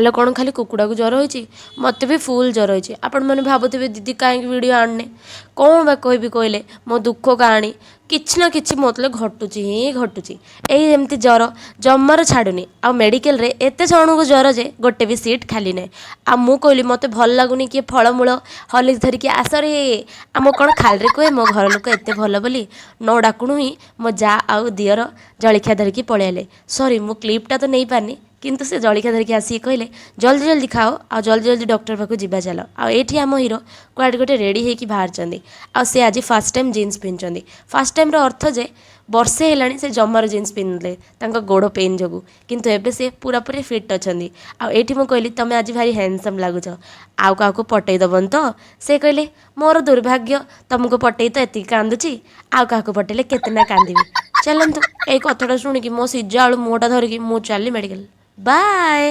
ଆଲୋ, କ'ଣ ଖାଲି କୁକୁଡ଼ାକୁ ଜ୍ୱର ହେଇଛି? ମୋତେ ବି ଫୁଲ୍ ଜ୍ୱର ହେଇଛି। ଆପଣମାନେ ଭାବୁଥିବେ, ଦିଦି କାହିଁକି ଭିଡ଼ିଓ ଆଣୁନି? କ'ଣ ବା କହିବି କହିଲେ? ମୋ ଦୁଃଖ କାହାଣୀ କିଛି ନା କିଛି ମୋତେ ଘଟୁଛି ହିଁ ଘଟୁଛି। ଏଇ ଏମିତି ଜ୍ୱର ଜମାରୁ ଛାଡ଼ୁନି। ଆଉ ମେଡ଼ିକାଲରେ ଏତେ ଜଣଙ୍କୁ ଜ୍ୱର ଯେ ଗୋଟେ ବି ସିଟ୍ ଖାଲି ନାହିଁ। ଆଉ ମୁଁ କହିଲି, ମୋତେ ଭଲ ଲାଗୁନି, କିଏ ଫଳମୂଳ ହର୍ଲିକ୍ସ ଧରିକି ଆସରେ। ଆଉ ମୁଁ କ'ଣ ଖାଲିରେ କୁହେ ମୋ ଘର ଲୋକ ଏତେ ଭଲ ବୋଲି? ନ ଡାକୁଣୁ ହିଁ ମୋ ଯା ଆଉ ଦିଅର ଜଳଖିଆ ଧରିକି ପଳେଇଆଇଲେ। ସରି, ମୁଁ କ୍ଲିପ୍ଟା ତ ନେଇପାରିନି, କିନ୍ତୁ ସେ ଜଳଖିଆ ଧରିକି ଆସିକି କହିଲେ, ଜଲ୍ଦି ଜଲ୍ଦି ଖାଅ ଆଉ ଜଲ୍ଦି ଜଲ୍ଦି ଡକ୍ଟର ପାଖକୁ ଯିବା ଚାଲ। ଆଉ ଏଇଠି ଆମ ହିରୋ କୁଆଡ଼େ ଗୋଟେ ରେଡ଼ି ହେଇକି ବାହାରିଛନ୍ତି। ଆଉ ସେ ଆଜି ଫାର୍ଷ୍ଟ ଟାଇମ୍ ଜିନ୍ସ ପିନ୍ଧୁଛନ୍ତି। ଫାର୍ଷ୍ଟ ଟାଇମ୍ର ଅର୍ଥ ଯେ ବର୍ଷେ ହେଲାଣି ସେ ଜମାରୁ ଜିନ୍ସ ପିନ୍ଧୁନଥିଲେ ତାଙ୍କ ଗୋଡ଼ ପେନ୍ ଯୋଗୁଁ, କିନ୍ତୁ ଏବେ ସେ ପୁରାପୁରି ଫିଟ୍ ଅଛନ୍ତି। ଆଉ ଏଇଠି ମୁଁ କହିଲି, ତମେ ଆଜି ଭାରି ହ୍ୟାଣ୍ଡସମ୍ ଲାଗୁଛ, ଆଉ କାହାକୁ ପଟେଇ ଦେବନି ତ? ସେ କହିଲେ, ମୋର ଦୁର୍ଭାଗ୍ୟ, ତମକୁ ପଟେଇ ତ ଏତିକି କାନ୍ଦୁଛି, ଆଉ କାହାକୁ ପଟେଇଲେ କେତେ ନା କାନ୍ଦିବି। ଚାଲନ୍ତୁ, ଏଇ କଥାଟା ଶୁଣିକି ମୋ ସିଝା ଆଳୁ ମୁହଁଟା ଧରିକି ମୁଁ ଚାଲିଲି ମେଡ଼ିକାଲ। ବାଏ।